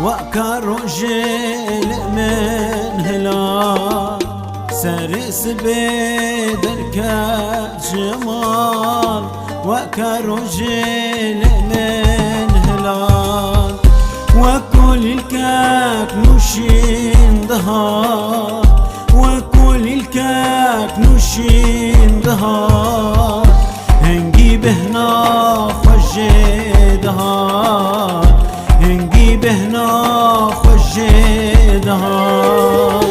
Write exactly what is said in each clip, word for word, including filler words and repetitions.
Weke rojê li min hilal, serê sibê derket ji mal. Weke rojê li min hilal, wek kulîlkek nûşîn dihat, wek kulîlkek nûşîn dihat. Hingî bêhna xwe jê dihat, hingî bêhna xwe jê dihat.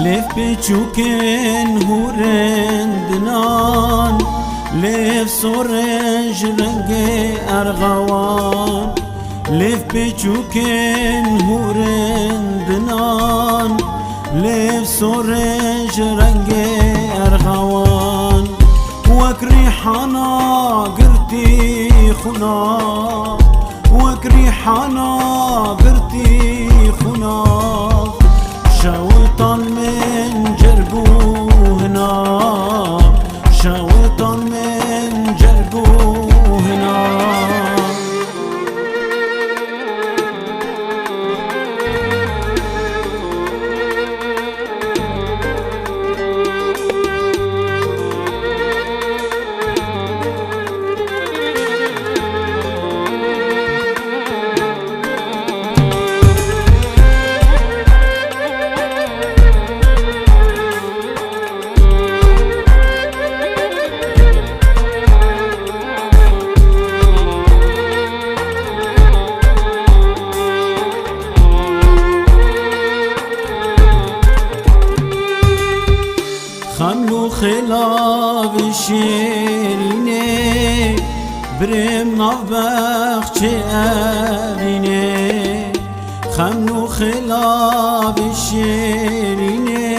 Lêv pêçûkên hûrin dinan, lêv sorên ji rengê erxewan. Lêv pêçûkên hûrin dinan, lêv sorên ji rengê erxewan. Wek rîhana girtî xwina, wek rîhana girtî xwina. Şewitan min cerg û hina, şewitan min cerg û hina. Xeml û xêlavê şêrînê, birêm nav bexçê evînê. Xeml û xêlavê şêrînê,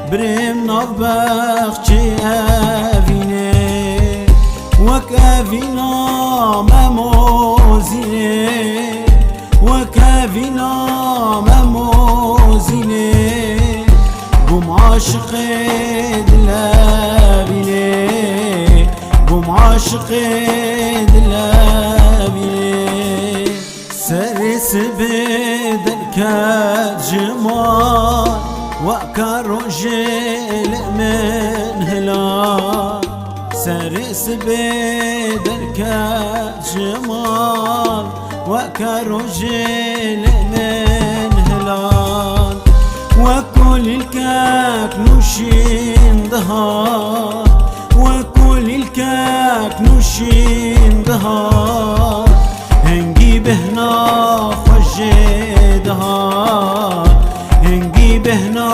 birêm nav bexçê evînê. Wek evîna me mozînê, wek evîna me mozînê. Bûm aşiqê dilevînê, bûm aşiqê dilevînê. Serê sibê derket ji mal, weke rojê li min hilal. Serê sibê derket ji mal, weke rojê li min hilal. Wek kulîlkek nûşîn dihat, wek kulîlkek nûşîn dihat. Hingî bêhna xwe jê dihat, hingî bêhna